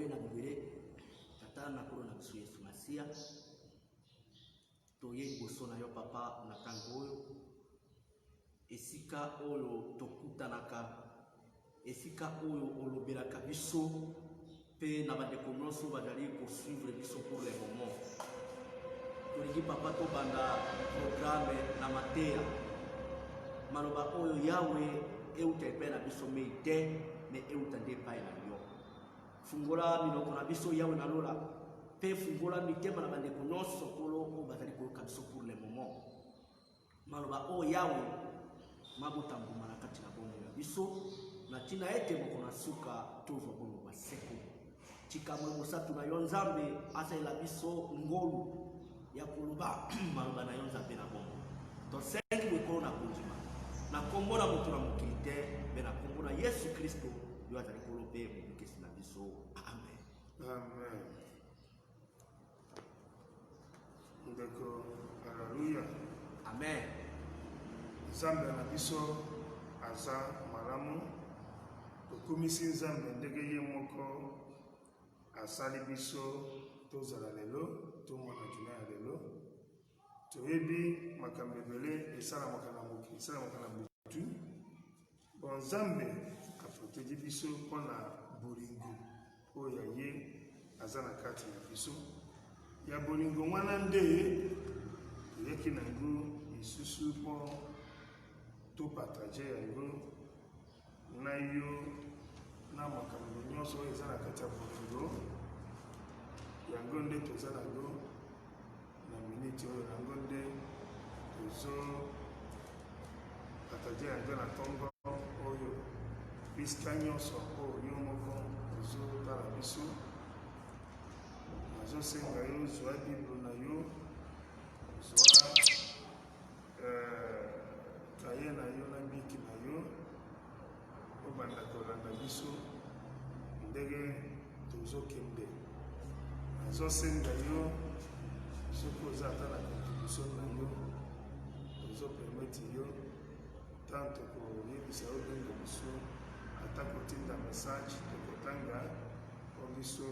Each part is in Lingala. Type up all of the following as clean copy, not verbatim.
Bobele na bobele, Tata na Nkolo na biso Yesu Masiya, toye liboso na yo Papa na ntango oyo, esika oyo tokutanaka, esika oyo olobelaka biso mpe na bandeko nyonso bazali kosuivre biso pour le moment. Tolingi Papa tobanda programme na mateya maloba oyo Yawe euta epai na biso mei te, me euta nde epai na yo. Fungola minoko na biso Yawe na lola, mpe fungola mitema na bandeko nyonso Nkolo oyo bazali koyoka biso pour le moment. Maloba oyo Yawe mabota mbuma na kati na bomoi na biso, na ntina ete moko na suka tozwa bomoi bwa seko. Tika Molimo Mosantu na yo Nzambe asalela biso ngolu ya koloba maloba na yo Nzambe na bomoi. Tosengi boye Nkolo na kondima na nkombo na moto na mokili te, mpe na nkombo na Yesu Kristo, yo azali Nkolo mpe Mobikisi na biso. Amen. Amen. Ndeko, aleluya. Amen. Nzambe na biso aza malamu. Tokumisi Nzambe ndenge ye moko asali biso tozala lelo, tomona juna ya lelo. Toyebi makambo ebele esalamaka na mokili, esalamaka na butu. Bon, Nzambe aprotege biso mpo na bolingo oyo ya ye aza na kati na biso. Ya bolingo wana nde toyaki na yango lisusu mpo topartage yango na yo na makambo nyonso oyo eza na kati ya bolingo. Yango nde toza na yango na miniti oyo, yango nde tozo partage yango na ntongo oyo, bisika nyonso oyo yo moko ozotala biso. Nazosenga yo zwa Bible na yo, zwa kaye na yo na biki na yo, obanda kolanda biso ndenge tozokende. Nazosenga yo soki oza ata na contribution na yo, tozopermettre yo tant tokoyebisa yo benga biso, ata kotinda message, tokotanga mpo biso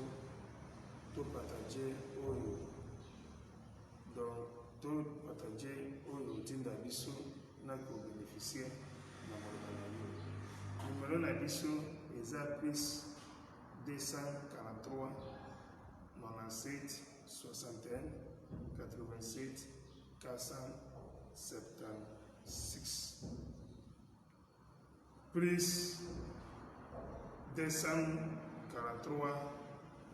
topartage oyo. Donc topartage oyo otinda biso na kobeneficie na maloba na yo. Numero na biso eza plus 243 97 61 87 476, plus 243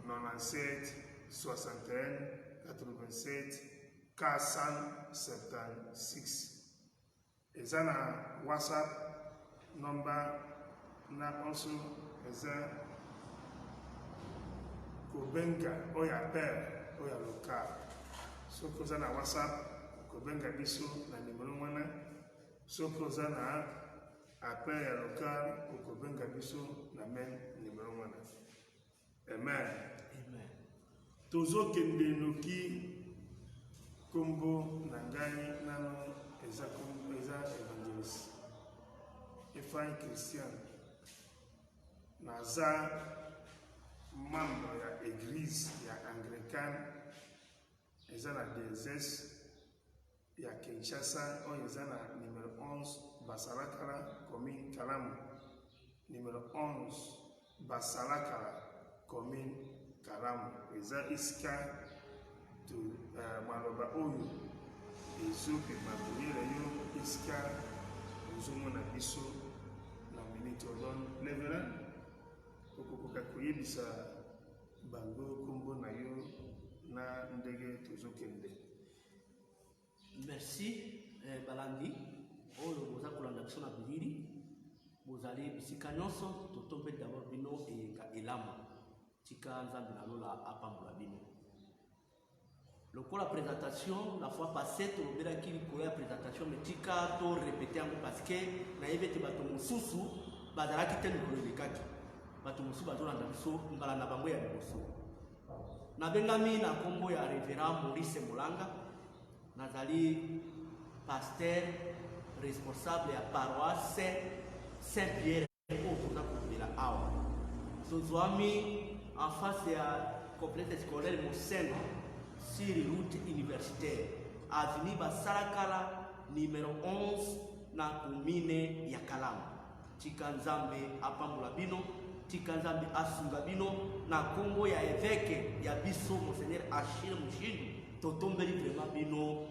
97 61 87 476. Eza na WhatsApp number na also eza kobenga oyo appel oyo ya local. Soki oza na WhatsApp, kobenga biso na numero wana. Soki oza na appel ya local, okobenga biso na meme numero wana. Amen. Amen. Tozokende noki. Kombo na ngai nano eza eza Evangeliste Efraim Christian. Naza membre ya eglise ya Anglicane, eza na DSS ya Kinshasa, oyo eza na numero 11 Basalakala, commune Kalamu. Numero 11 Basalakala, commune Kalamu, eza esika to maloba oyo ezobima koyela yo esika ozomona biso na minute oyo. Donc Reverend, okokoka koyebisa bango nkombo na yo na ndenge tozokende. Merci balandi oyo boza kolanda biso na bilili, bozali bisika nyonso, totombeli d'abord bino eyenga elamu. Tika Nzambe na lola apambola bino. Lokola présentation la fois passée tolobelaki likolo ya présentation, mais tika to répéter yango parce que nayebi ete bato mosusu bazalaki te mikolo elekaki, bato mosusu bazolanda biso mbala na bango ya liboso. Nabengami na nkombo ya Reverend Maurice Molanga, nazali pasteur responsable ya paroisse Saint-Pierre oyo toza kolobela awa. Tozwami en face ya complexe scolaire Mosengo sur route universitaire avenue Basalakala numero 11 na commune ya Kalamu. Tika Nzambe apambola bino, tika Nzambe asunga bino na kombo ya evêque ya biso Monseigneur Achille Mushindu, totombeli vraiment bino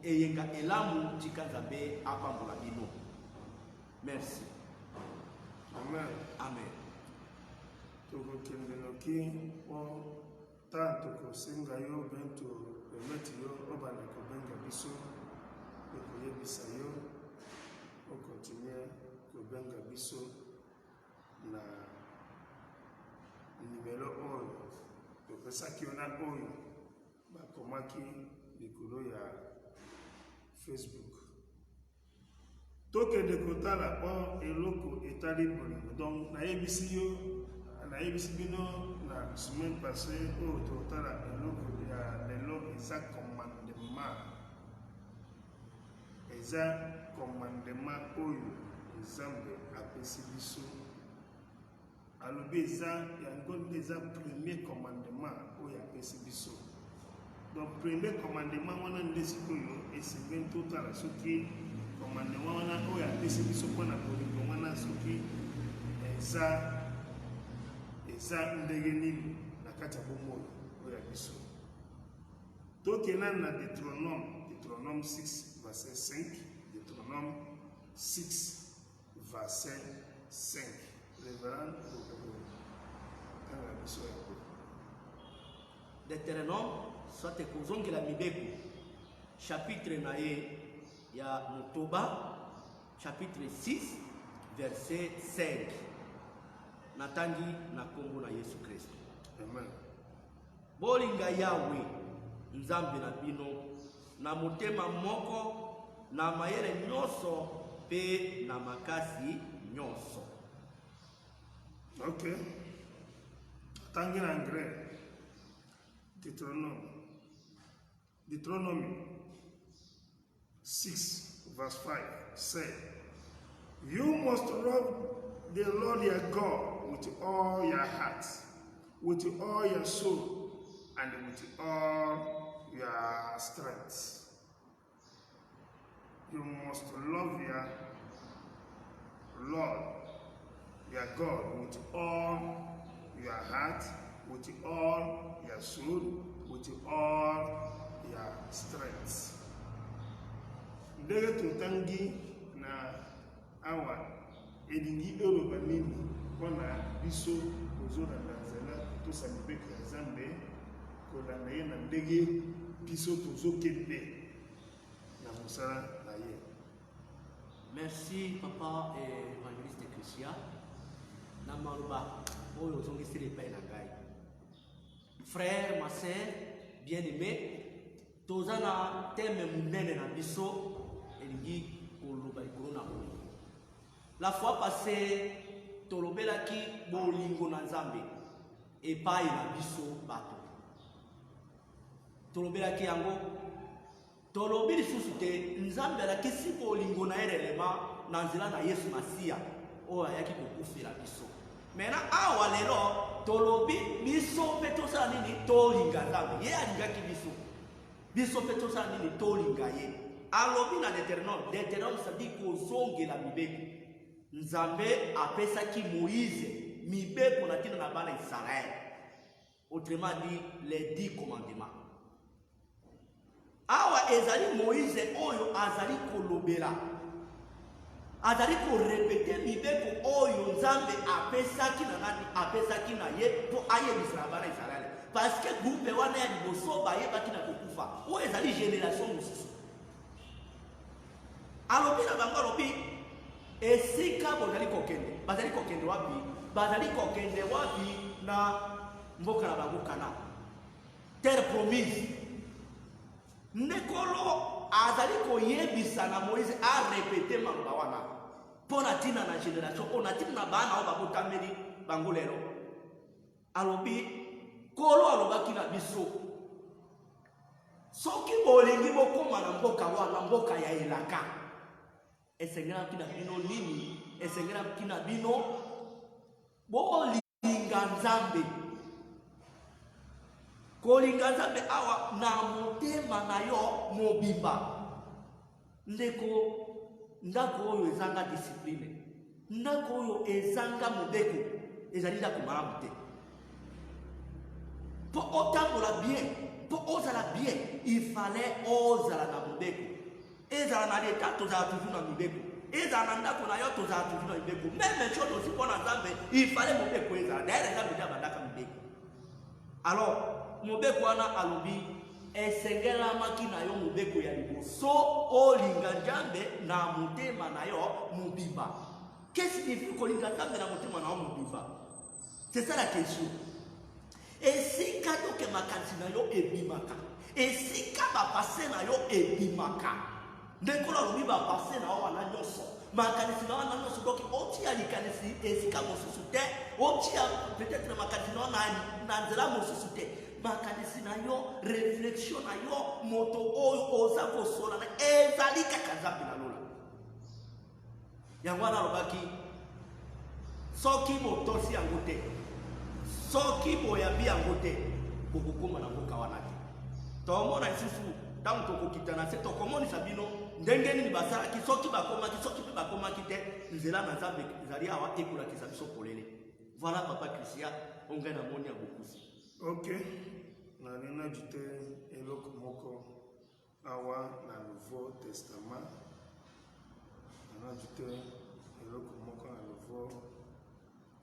eyenga elamu, tika Nzambe apambola bino. Merci. Amen. Amen. Tokokende noki mpo ntango tokosenga yo ben topermete yo obanda kobenga biso mpe koyebisa yo okontinue kobenga biso na nimero oyo topesaki yo na oyo bakomaki likolo ya Facebook. Tokende kotala mpo eloko etali bolingo. Donc nayebisi yo, nayebisi bino na semaine passée oyo totala eloko ya lelo eza commandement, eza commandement oyo Nzambe apesi biso. Alobi eza yango nde eza premier commandement oyo apesi biso. Donc premier commandement wana nde sikoyo esengeli totala soki commandement wana oyo apesi biso mpo na bolingo wana soki eza eza ndenge nini na kati ya bomoi oyo ya biso. Tokenda na Deuteronome, Deuteronome 6 verset 5, Deuteronome 6 Verset 5. Reverend tanga biso yango. Deuteronome soit kozongela mibeko chapitre na ye ya motoba chapitre 6 verset 5 natangi na nkombo na Yesu Kristo. Amen. Bolinga Yawe Nzambe na bino na motema moko, na mayele nyonso mpe na makasi nyonso. Ok. Atangi na anglais. Deuteronome. Deuteronomy 6 verse 5 said, You must love the Lord your God with all your heart, with all your soul, and with all your strength. You must love your Lord your God with all your heart, with all your soul, with all your strength. Ndenge totangi na awa elingi eloba nini mpo na biso kozolanda nzela kotosa mibeko ya Nzambe, kolanda ye na ndenge biso tozokende na mosala na ye. Merci papa evangeliste Christian na maloba oyo ozongiseli epai na ngai. Frère, ma sœur, bien aimé, toza na thème monene na biso elingi koloba likolo na bolingo. La fois passée tolobelaki bolingo na Nzambe epai na biso bato. Tolobelaki yango Tolobi lisusu te Nzambe alakisi bolingo na ye relema na nzela na Yesu Masiya oyo ayaki kokufela biso. Maintenant awa lelo tolobi biso mpe tosala nini? Tolinga Nzambe. Ye alingaki biso, biso mpe tosala nini? Tolinga ye. Alobi na Deuteronome, Deuteronome ça dit kozongela mibeko. Nzambe apesaki Moïse mibeko na ntina na bana Israël. Autrement dit, les 10 commandements. Awa ezali Moïse oyo azali kolobela, azali korepete mibeko oyo Nzambe apesaki na nani, apesaki na ye mpo ayebisa na bana Isalaele, parce que groupe wana ya liboso bayebaki na kokufa. Oyo ezali generation mosusu. Alobi na bango, alobi esika bozali kokende, bazali kokende wapi? Bazali kokende wapi? Na mboka na bango Kana, terre promise. Nde Nkolo azali koyebisa na Moïse arepete maloba wana mpo na ntina na generation oyo, na ntina na bana oyo babotameli bango lelo. Alobi, Nkolo alobaki na biso, soki bolingi bokoma na mboka wana, mboka ya elaka, esengelaki na bino nini? Esengelaki na bino bolinga Nzambe. Kolinga Nzambe awa na motema na yo mobimba. Ndeko, ndako oyo ezanga discipline, ndako oyo ezanga mobeko, ezali ndako malamu te. Mpo otambola bien, mpo ozala bien, il fallait ozala na mobeko. Ezala na leta, tozala toujours na mibeko. Ezala na ndako na yo, tozala toujours na mibeko. Meme chose aussi mpo na Nzambe, il fallait mobeko ezala. D'ailleurs, Nzambe nde abandaka mibeko. Alors, mobeko wana alobi esengelamaki na yo mobeko ya liboso olinga Nzambe na motema na yo mobimba. Qu'est-ce qui signifie kolinga Nzambe na motema na yo mobimba? C'est ça la question. Esika toke makanisi na yo ebimaka, esika bapase na yo ebimaka. Nde Nkolo alobi bapase na yo wana nyonso, makanisi na wana nyonso, donc otia likanisi esika mosusu te, otia peut-être makanisi na yo na nzela mosusu te. Makanisi na yo, réflexion na yo, moto oyo oza kosola na ezali kaka Nzambe na lola. Yango wana alobaki, soki botosi yango te, soki boyambi yango te, bokokoma na mboka wana te. Tomona lisusu ntango tokokita na se, tokomonisa bino ndenge nini basalaki, soki bakomaki, soki mpe bakomaki te. Nzela na Nzambe ezali awa, ekolakisa biso polele. Voilà papa Christian, ongai namoni ya bokusi. Ok, nalingi najute eloko moko Awa na Nouveau Testament, na ajoute eloko moko na Nouveau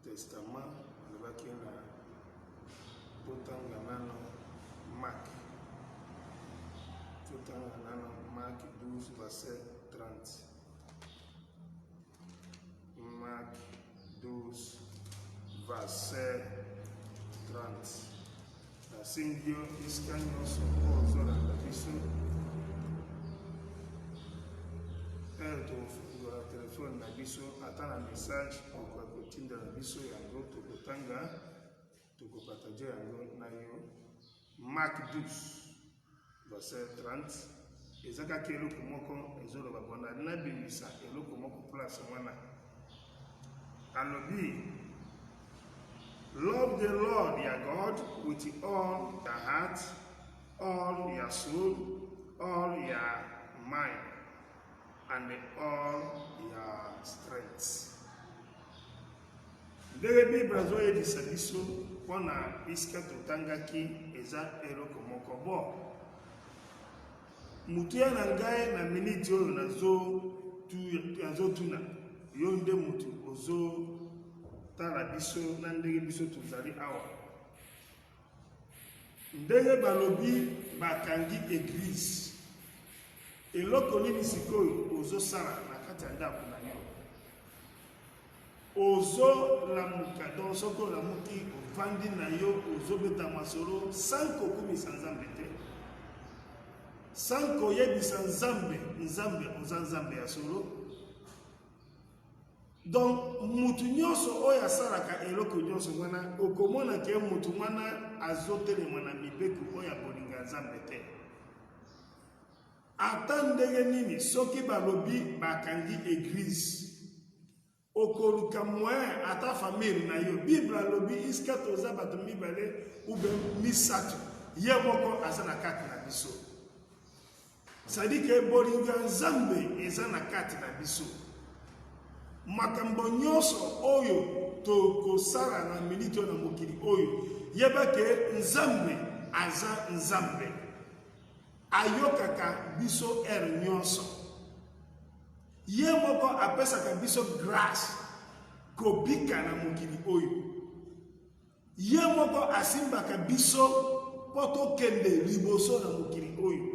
Testament, alobaki na totanga nano Marc, totanga nano Marc 12 verset 30. Marc 12 verset 30. Nasengi yo esika nyonso oyo ozolanda biso, heure tokofungola telefone na biso, ata na message okoki kotindela biso yango, tokotanga, tokopartage yango na yo. Marc 12 verset 30 eza kaka eloko moko ezoloba bona nabimisa eloko moko place wana. Alobi, Love the Lord your God with all your heart, all your soul, all your mind, and all your strength. Ndenge Bible azoyebisa biso mpo na bisika totangaki eza eloko moko bo Motuya na ngai na miniti oyo nazotuna yo nde motu ozotala biso na ndenge biso tozali awa, ndenge balobi bakangi eglise, eloko nini sikoyo ozosala na kati ya ndako na yo? Ozolamuka donc soki olamuki ovandi na yo ozobeta masolo sans kokumisa Nzambe te, sans koyebisa Nzambe, Nzambe oza Nzambe ya solo. Donc mutu nyonso oyo asalaka eloko nyonso wana, okomona ke mutu wana azotelema na mibeko oyo ya bolingo ya Nzambe te. Ata ndenge nini soki balobi bakangi eglise okoluka moyen ata famille na yo. Bible alobi iska toza bato mibale ube misato, ye moko aza na kati na biso. C'est-à-dire que bolingo ya Nzambe eza na kati na biso. Makambo nyonso oyo tokosala na miniti oyo na mokili oyo, yeba ke Nzambe aza Nzambe. Ayokaka biso heure nyonso. Ye moko apesaka biso grace kobika na mokili oyo. Ye moko asimbaka biso mpo tokende liboso na mokili oyo.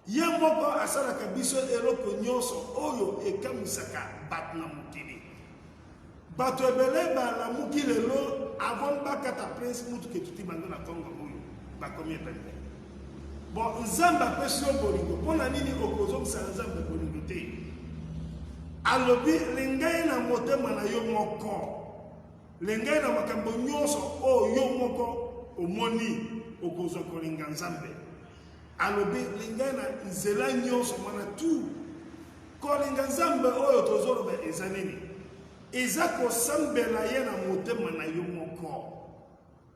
Ye moko asalaka biso eloko nyonso oyo ekamwisaka bato na mokili. Bato ebele balamuki lelo avant bakata prince mutuka etuti bango na Congo oyo bakomi ebembe. Bon, Nzambe apesi yo bolingo, mpo na nini okozongisa Nzambe bolingo te? Alobi linga ye na motema na yo moko, linga ye na makambo nyonso oyo yo moko omoni okozwa kolinga Nzambe. Alobi linga ye na nzela nyonso wana tu. Kolinga Nzambe oyo tozoloba eza nini? Eza kosambela ye na motema na yo moko.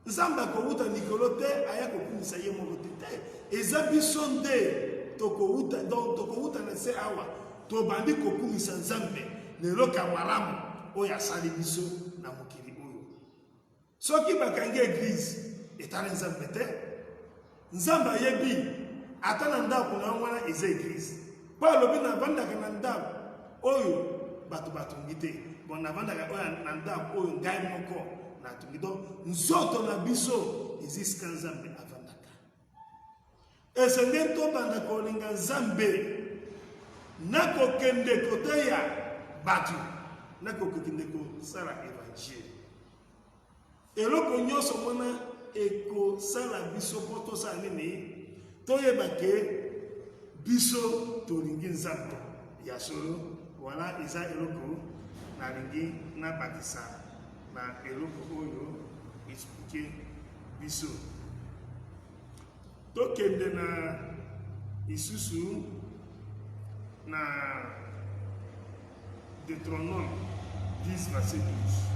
Nzambe akowuta likolo te aya kokumisa ye moko te te, eza biso nde tokowuta, donc tokowuta na se awa tobandi kokumisa Nzambe na eloko ya malamu oyo asali biso na mokili oyo. Soki bakangi eglise etali Nzambe te. Nzambe ayebi ata na ndako na yango wana eza eglise, mpo alobi navandaka na ndako oyo bato batongi te, bon navandaka oyo na ndako oyo ngai moko natongi. Donc nzoto na biso eza esika Nzambe avandaka. Esengeli tobanda kolinga Nzambe na kokende koteya bato na kokende kosala evangile. Eloko nyonso wana ekosala biso mpo tosala nini? Toyeba ke biso tolingi Nzambe ya solo. Wana eza eloko nalingi nabakisa na eloko oyo explike biso. Tokende na lisusu na Deutéronome 10 verset 12.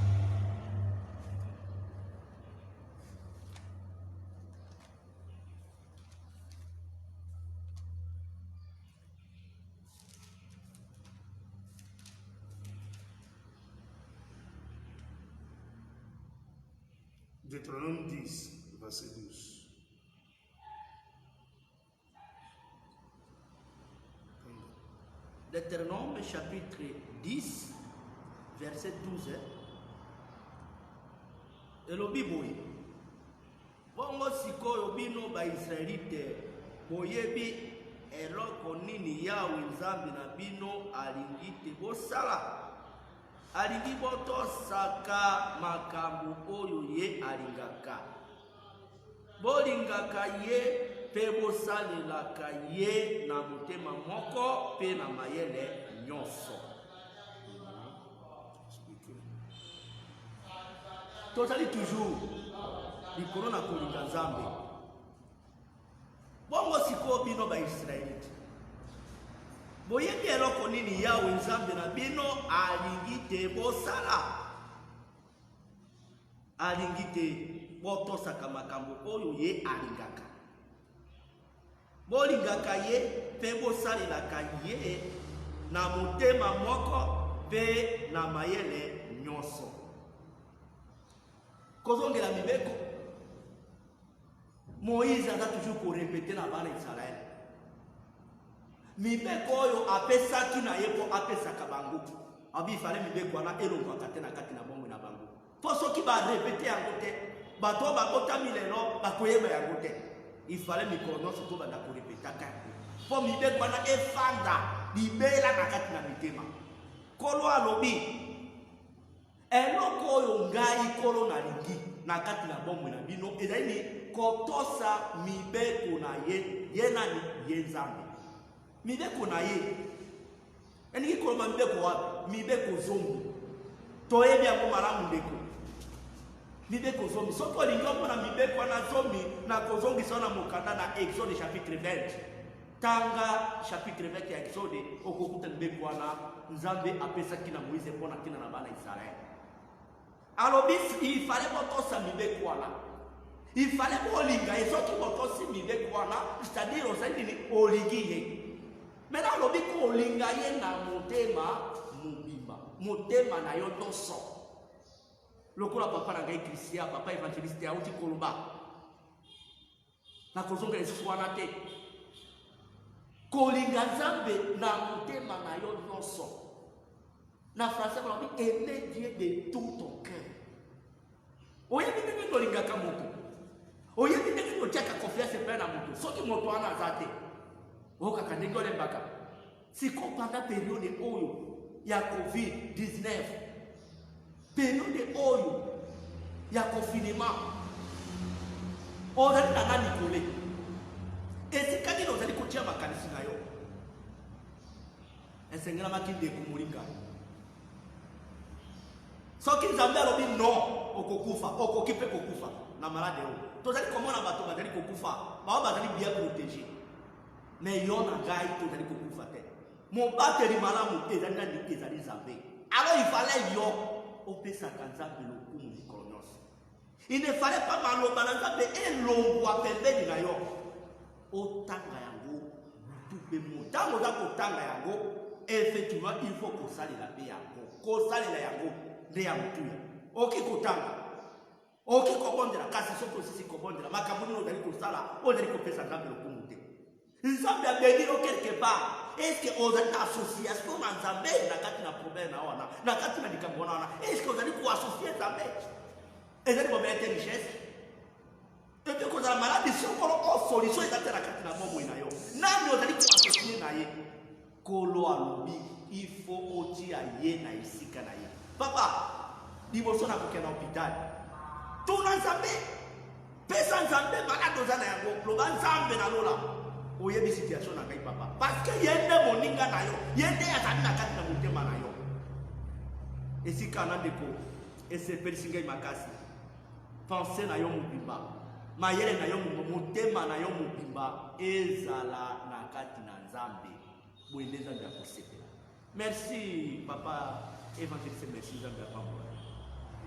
Deutéronome 10, verset 12. Deutéronome chapitre 10, verset 12. Elobi boye. Bongo sikoyo bino Baisraelite boyebi eloko nini Yawe Nzambe na bino alingi te bosala? Alingi botosaka makambo oyo ye alingaka. Bolingaka ye mpe bosalelaka ye na motema moko mpe na mayele nyonso. Tozali toujours likolo na kolinga Nzambe. Bongo sikoyo bino Baisraelite, boyebi eloko nini Yawe Nzambe na bino alingi te bosala? Alingi te botosaka makambo oyo ye alingaka. Bolingaka ye mpe bosalelaka ye na motema moko mpe na mayele nyonso. Kozongela mibeko. Moïse aza toujours korepete na bana Israël mibeko oyo apesaki na ye mpo apesaka bango abi ifale mibeko wana elongwaka te na kati na bomoi na bango mpo soki barepete yango te bato oyo babotami lelo bakoyeba yango te ifale mikolo nyonso tobanda korepetaka yango mpo mibeko wana efanda libela na kati na mitema nkolo alobi Eloko oyo ngai Nkolo nalingi na kati na bomoi na bino ezali ni kotosa mibeko na ye. Ye nani? Ye Nzambe. Mibeko na ye elingi koloba mibeko wapi? Mibeko zomi. Toyebi yango malamu ndeko. Mibeko zomi. Soki olingi omona mibeko wana zomi, nakozongisa na mokanda na Exode chapitre 20. Tanga chapitre 20 ya Exode, okokuta mibeko wana Nzambe apesaki na Moïse mpo na ntina na bana Israël. Alobi il fallait botosa mibeko wana, il fallait bolinga ye. Soki botosi mibeko wana, c'est-à-dire ozali nini? Olingi ye. Maintenant alobi kolinga ye na motema mobimba, motema na yo nyonso. Lokola papa na ngai Christian, papa evangeliste auti koloba Nakozonga lisusu wana te. Kolinga Nzambe na motema na yo nyonso. Na français balobi aimer Dieu de tout ton cœur. Oyebi ndenge tolingaka moto, oyebi ndenge totiaka confiance epai na moto. Soki moto wana aza te, oyokaka ndenge olembaka. Sikoyo pendant periode oyo ya covid-19, periode oyo ya confinement, ozali na nani kole? Esika nini ozali kotia makanisi na yo? Esengelamaki ndeko molinga, soki Nzambe alobi non, okokufa, okoki mpe kokufa na malade oyo. Tozali komona bato bazali kokufa, bao bazali bien protege. Mais yo na ngai tozali kokufa te. Mobateli malamu ezali nani? Ezali Nzambe. Alors il fallait yo opesaka Nzambe lokumu mikolo nyonso. Il ne fallait pas maloba na Nzambe elongwa pembeni na yo. Otanga yango butu mpe moi. Ntango oza kotanga yango, effectivement il faut kosalela mpe yango. Kosalela yango nde ya motuya. Okoki kotanga, okoki kobondela, kasi soki osisi kobondela, makambo nini ozali kosala oyo ozali kopesa Nzambe lokumu te? Nzambe abeni yo quelque part. Est-ce que ozali na association na Nzambe na kati na problème na wana, na kati na likambo wana wana? Est-ce que ozali koassocie Nzambe? Ezali bobele te richesse. Epe kozala maladi sokolo o solution eza te na kati na bomoi na yo. Nani ozali koassocie na ye? Kolo alobi il faut otia ye na esika na ye. Papa, liboso na kokende na hôpital, tuna Nzambe, pesa Nzambe malade oza na yango, loba Nzambe na lola, oyebi situation na ngai papa, parce que ye nde moninga na yo, ye nde azali na kati na motema na yo. Esika na ndeko esepelisi ngai makasi. Pensée na yo mobimba, mayele na yo mobimba, motema na yo mobimba ezala na kati na Nzambe. Boye nde Nzambe akosepela. Merci papa évangéliste, merci Nzambe apambola.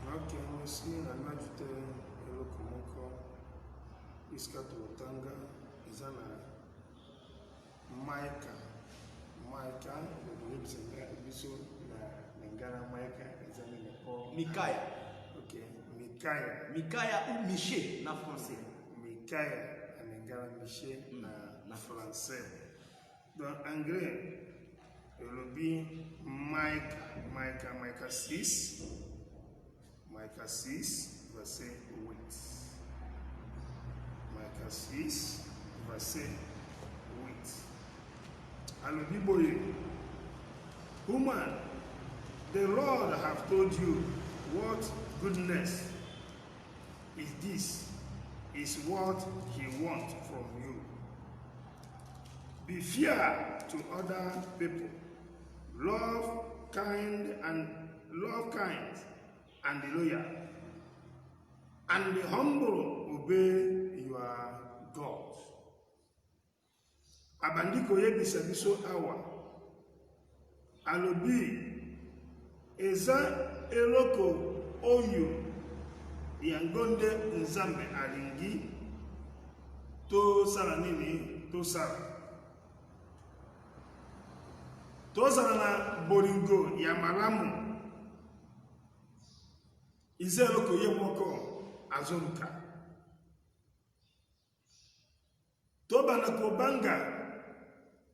Ok, merci. Na ajoute eloko moko esika totanga eza na Maika. Maika okoyebisa biso na lingala Maika eza nini po Mikaya. Ok, Mikaya. Mikaya ou Miché na français. Mikaya na lingala Miché na, na français. Donc anglais elobi Micah, Micah, Micah 6, Micah 6, verset 8. Micah 6, verset 8. Alobi boye, Woman, the Lord have told you what goodness is this, is what he wants from you. Be fair to other people. Love kind and love kind and the loyal. And the humble obey your God. Abandi koyebisa biso awa alobi eza eloko oyo yango nde Nzambe alingi tosala nini? Tosala, tozala na bolingo ya malamu. Eza eloko ye moko azoluka. Tobanda kobanga,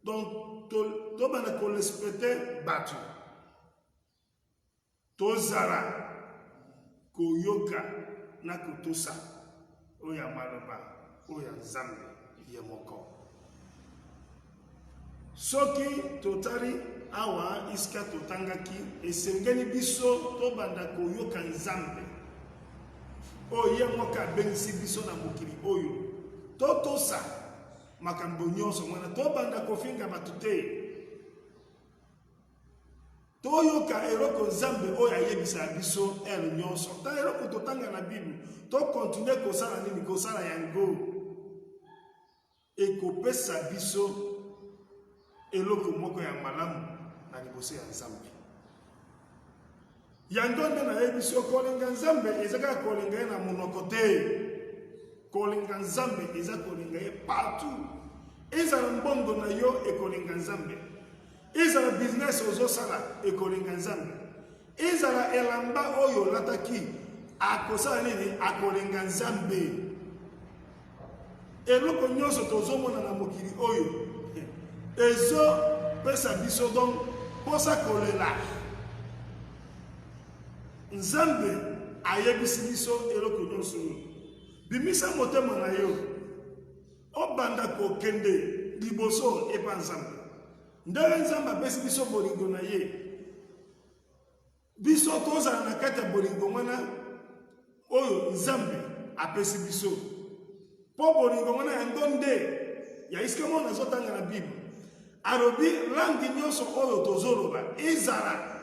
donc tobanda korespecte bato, tozala koyoka na kotosa oyo ya maloba oyo ya Nzambe ye moko. Soki totali awa isika totangaki, esengeli biso tobanda koyoka Nzambe oyo ye moko abengisi biso na mokili oyo, totosa makambo nyonso wana, tobanda kofinga bato te, toyoka eloko Nzambe oyo ayebisaka biso ere nyonso. Ta eloko totanga na Bible, tokontinue kosala nini? Kosala yango ekopesa biso eloko moko ya malamu na liboso ya Nzambe. Yango nde nayebisi yo, kolinga Nzambe eza kaka kolinga ye na monoko te. Kolinga Nzambe eza kolinga ye partout. Ezala mbongo na yo ekolinga Nzambe, ezala business ozosala ekolinga Nzambe, ezala elamba oyo olataki akosala nini, akolinga Nzambe. Eloko nyonso tozomona na mokili oyo ezopesa biso donc mposa kolela. Nzambe ayebisi biso eloko nyonso oyo. Bimisa motema na yo, obanda kokende liboso epa Nzambe. Ndenge Nzambe apesi biso bolingo na ye, biso tozala na kati ya bolingo wana oyo Nzambe apesi biso. Mpo bolingo wana yango nde ya esika moko nazotanga na Bible, alobi langi nyonso oyo tozoloba ezala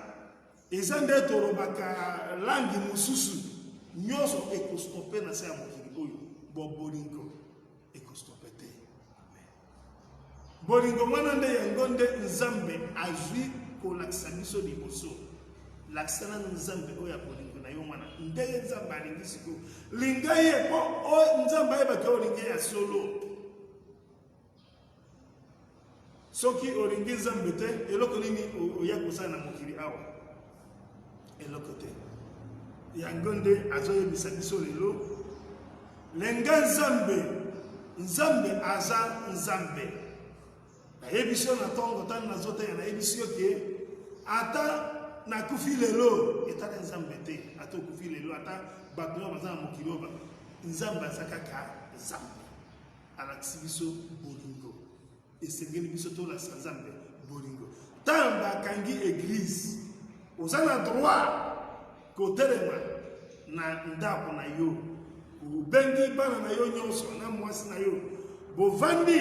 eza nde tolobaka langi mosusu nyonso ekostope na se ya mokili oyo, bo bolingo ekostope te. Bolingo wana nde yango nde Nzambe azwi kolakisa biso liboso. Lakisa nanu Nzambe oyo ya bolingo na yo mwana, ndenge Nzambe alingi sikoyo. Linga ye mpo Nzambe ayebaki olingi ye ya solo. Soki olingi Nzambe te, eloko nini oya kosala na mokili awa? Eloko te. Yango nde azoyebisa biso lelo, lenga Nzambe. Nzambe aza Nzambe. Nayebisi yo na ntongo ntango nazoteya, nayebisi yo ke ata nakufi lelo etali Nzambe te. Ata okufi lelo, ata bato oyo baza na mokili oyo, Nzambe aza kaka Nzambe. Alakisi biso bolingo, esengeli biso tolakisa Nzambe bolingo. Ntango bakangi eglise, oza na droit kotelema na ndako na yo, obengi bana na yo nyonso na mwasi na yo, bovandi,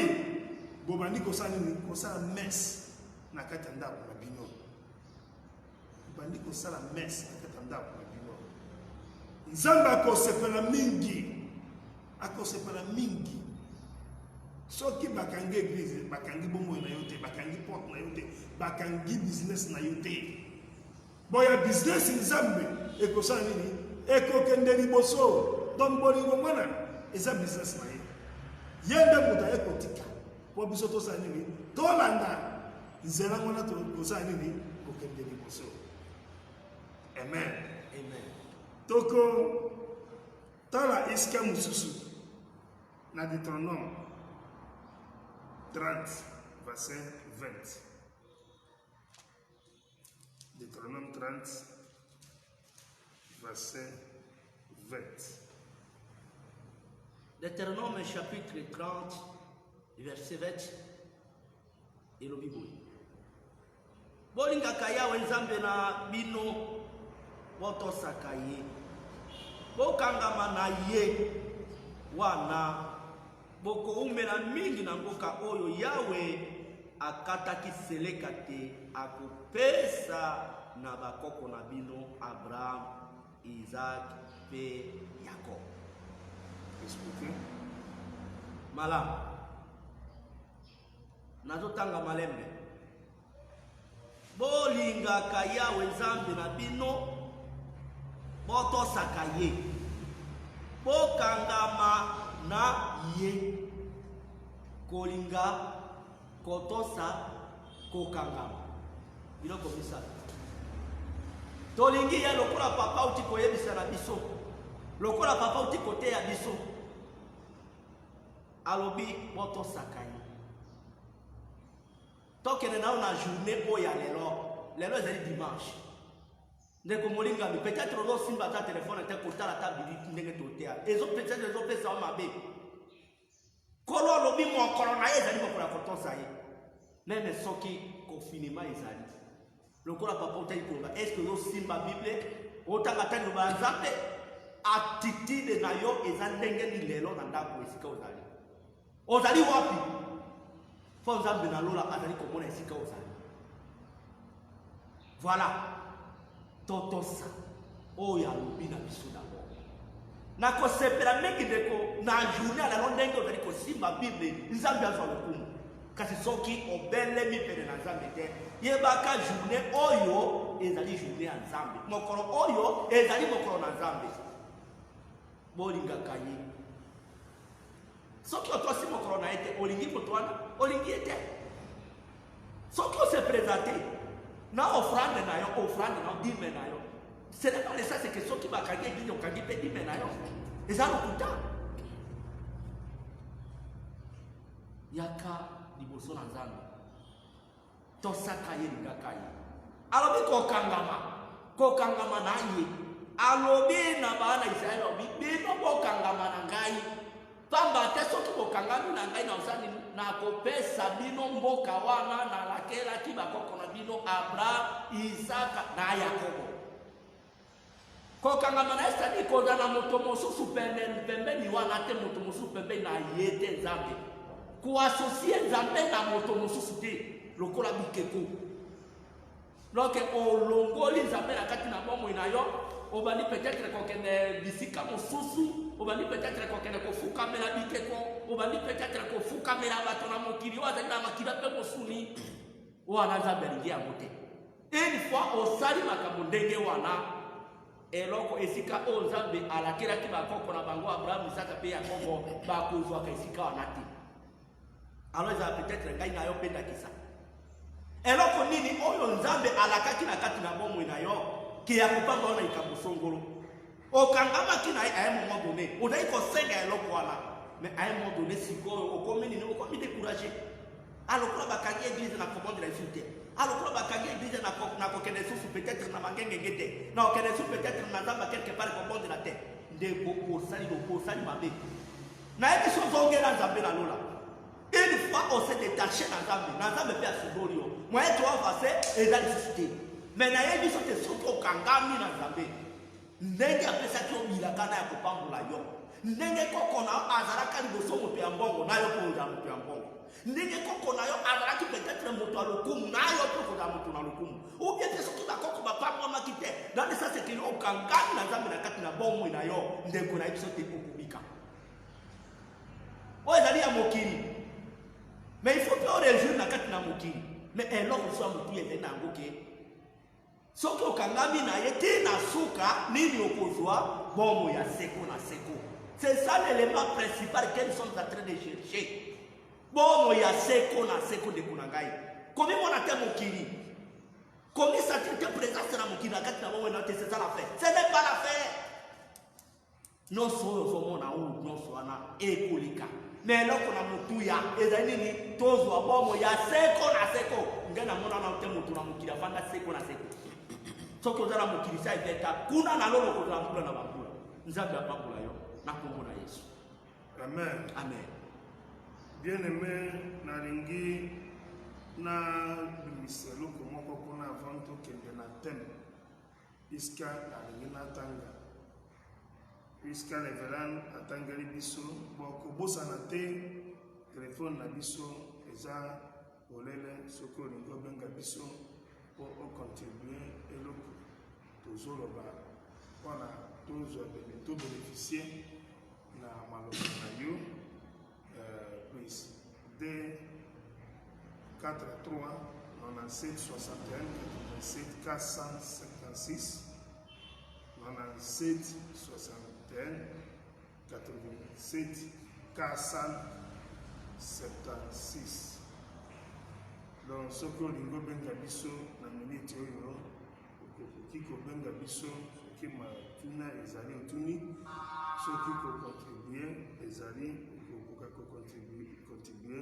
bobandi kosala nini? Kosala messe na kati ya ndako na bino. Bobandi kosala messe na kati ya ndako na bino. Nzambe akosepela mingi, akosepela mingi soki bakangi eglise, bakangi bomoi na yo te, bakangi porte na yo te, bakangi business na yo te. Boya business Nzambe ekosala nini? Ekokende liboso. Donc bolingo mwana eza business na ye. Ye nde moto aye kotika mpo biso tosala nini? Tolanda nzela wana, kosala nini? Kokende liboso. Amen. Amen. Toko tala esika mosusu na Deutéronome 30 verset 20. Deutéronome 30 verset 20. Deutéronome chapitre 30 verset 20 elobi boye: bolingaka Yawe Nzambe na bino, botosaka ye, bokangama na ye, wana bokoumela mingi na mboka oyo Yawe akataki seleka te akopesa na bakoko na bino Abraham, Isaac mpe Yakob. Explique. Malamu, nazotanga malembe. Bolingaka Yawe Nzambe na bino, botosaka ye, bokangama na ye. Kolinga, kotosa, kokangama, biloko misato. Tolingi ye lokola papa uti koyebisa na biso, lokola papa uti koteya biso, alobi botosaka ye. Tokende nao na journée oyo ya lelo. Lelo ezali dimanche. Ndeko molingami, peut-être ozosimba ata telefone te kotala ata bili ndenge toteya. Ezo peut-être ezopesa yo mabe. Nkolo alobi mokolo na ye ezali mokolo ya kotosa ye. Meme soki confinement ezali. Lokola papa otali koloba, est-ce que ozosimba Bible? Otanga ata liloba ya Nzambe? Attitude na yo eza ndenge nini lelo na ndako esika ozali? Ozali wapi? Fo Nzambe na lola azali komona esika ozali. Voilà, totosa oyo alobi na biso d'abord. Nakosepela mingi ndeko na journée ya lelo ndenge ozali kosimba Bible, Nzambe azwa lokumu. Kasi soki obelemi pene na Nzambe te, yebaka journée oyo ezali journée ya Nzambe. Mokolo oyo ezali mokolo na Nzambe. Bolingaka ye. Soki otosi mokolo na ye te, olingi moto wana, olingi ye te. Soki ose présente na offrande na yo, offrande na yo, dime na yo, ce n'est pas le sens que soki bakangi eglise okangi mpe dime na yo, eza lokuta. Yaka liboso na Nzambe, tosaka ye, lingaka ye. Alobi kokangama, kokangama na ye. Alobi na bana Israele, alobi bino bokangama na ngai, pamba te soki bokangami na ngai naosali nakopesa bino mboka wana nalakelaki bakoko na bino Abraham, Isaka na Yakobo. Kokangama na ye sadi kozala na moto mosusu pembeni wana te, moto mosusu pembeni na ye te. Nzambe koasosie Nzambe na moto mosusu te lokola bikeko. Donc olongoli Nzambe na kati na bomoi na yo, obandi peut-être kokende bisika mosusu, obandi peut-être kokende kofukamela bikeko, obandi peut-être kofukamela bato na mokili oyo azali na makila mpe mosuni wana. Nzambe alingi yango te. Une fois osali makambo ndenge wana, eloko esika oyo Nzambe alakelaki bakoko na bango Abraham, Isaka mpe Yakobo, bakozwaka esika wana te. Alors ezala peut-être ngai na yo mpe ndakisa eloko nini oyo Nzambe alakaki na kati na bomoi na yo ke ya kopamba wana likambo songolo okangamaki na ye à un moment donné, ozali kosenga eloko wana, mais à un moment donné sikoyo okomi nini? Okomi découragé. Alokola bakangi église na commande na lisusu te, alokola bakangi église na kokende lisusu peut-être na mangengenge te, na kokende lisusu peut-être na nzamba quelque part kobondela te. Ndeko, osali osali mabe. Nayebi so ozongela Nzambe na lola. Une fois ose détaché na Nzambe, na Nzambe mpe asundoli yo, moyen to avance eza lisusu te. Mais nayebi so te, soki okangami na Nzambe ndenge apesaki yo bilakana ya kopambola yo, ndenge koko na yo azalaka liboso moto ya mbongo, na yo mpe ozala moto ya mbongo, ndenge koko na yo azalaki peut-être moto ya lokumu, na yo mpe okozala moto na lokumu, ou bien te soki bakoko bapambwamaki te, dans le sens que yo okangami na Nzambe na kati na bomoi na yo, ndeko na ye biso te, okobika. Oyo ezali ya mokili, mais il faut mpe oréjouir na kati na mokili. Mais eloko mosusu ya motuya ezali na yango ke soki okangami na ye ti na suka, nini okozwa? Bomoi ya seko na seko. C'est ça l'élément principal que nous sommes en train de chercher, bomoi ya seko na seko. Ndeko na ngai, komimona te mokili, komisatiri te présence na mokili na kati na bomoi na te. C'est ça la fin? Ce n'est pas la fin. Nyonso oyo ozomona oyo nyonso wana ekoleka, mais eloko na motuya ezali nini? Tozwa bomoi ya seko na seko. Ngai namona nano te moto na mokili afanda seko na seko. Soki oza na mokili sa eveta kuna na lolo, okozala mbula na bambula. Nzambe apambola yo na nkombo na Yesu. Amen. Amen. Bien aimé, nalingi nabimisa eloko moko mpona avant tokende na thème. Puisque nalingi natanga, puisque révérend atangeli biso, bokobosana te, telefone na biso eza polele. Soki olingi obenga biso mpo ocontribue eloko tozoloba, mpona tozwa tobénéficie na maloba na yo, plus 2 4 3 97 61 87 456, 97 61 87 476. Donc soki olingi obenga biso na minute oyo, okoki kobenga biso. Soki matuna ezali, otuni. Soki kocontribue ezali, okokoka kocontribue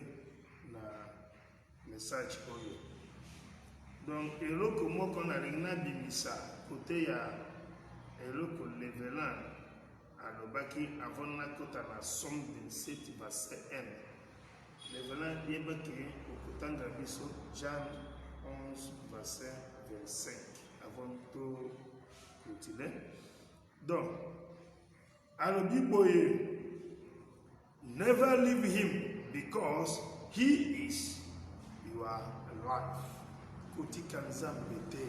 na message oyo. Donc eloko moko nalingi nabimisa kote ya eloko révérend alobaki avant nakota na Psaume 27 verset 1. Révérend, yebaki okotanga biso Jean 11 verset 25 avant to continuer. Donc alobi boye: "Never leave him because he is your life." Kotika Nzambe te,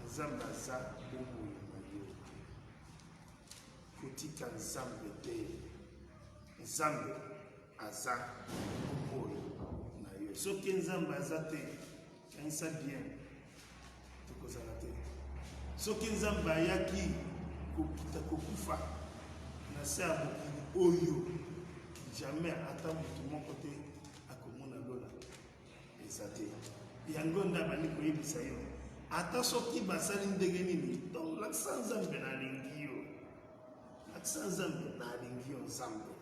Nzambe aza bomoi na yo. Kotika Nzambe te, Nzambe aza bomoi na yo. Soki Nzambe aza te, kanisa bien, tokozala te. Soki Nzambe ayaki kokita kokufa na se ya mokili oyo, jamais ata motu moko te akomona lola eza te. Yango nde abandi koyebisa yo, ata soki basali ndenge nini, donc lakisa Nzambe nalingi yo, lakisa Nzambe nalingi yo. Nzambe,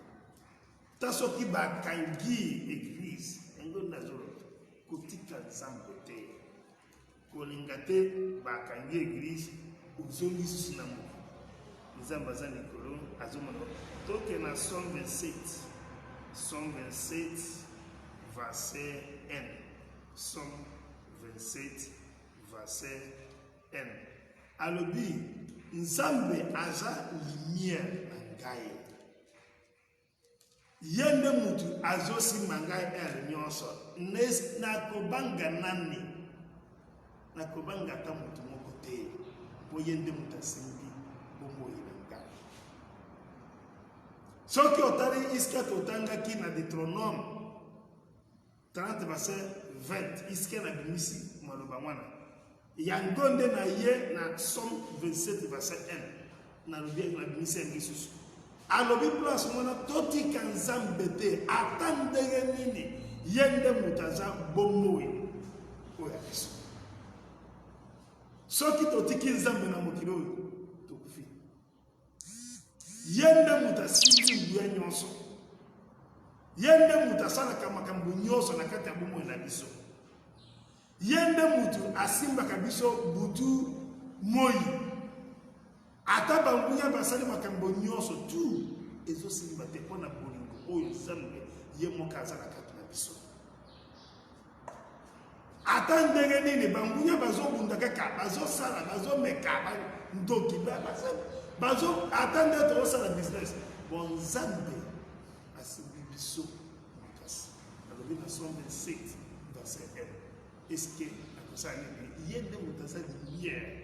ta soki bakangi église, yango nde azoloba, kotika Nzambe te, kolinga te bakangi église, ozongi susu na mokili. Nzambe aza likolo, azomona. Toke na 127, 127 verset 1, Psaume 27 verset 1. Alobi: "Nzambe aza lumière na ngai, ye nde mutu azosimba ngai heure nyonso. Nakobanga nani? Nakobanga ata motu moko te, mpo ye nde moto asimbi bomoi na ngai." Soki otali iska totangaki na Deutéronome 30 verset 20, iska nabimisi maloba wana. Yango nde na ye na Psaume 27 verset 1 nalobi nabimisi yango lisusu. Alobi place wana totika Nzambe te ata ndenge nini, ye nde moto aza bomoi oyo ya biso. Soki totiki Nzambe na mokili oyo tokufi. Ye nde moto asimbi nguya nyonso. Ye nde moto asalaka makambo nyonso na kati ya bomoi na biso. Ye nde moto asimbaka biso butu moi. Ata banguya basali makambo nyonso tu ezosimba te mpo na bolingo oyo Nzambe ye moko aza na kati na biso. Ata ndenge nini banguya bazobunda kaka, bazosala, bazomeka, ndoki bazo, ata nde tozosala business, bon Nzambe asimbi biso makasi. Alobi na Psaume 27 verset 1, eske akosala nini? Ye nde moto aza lumière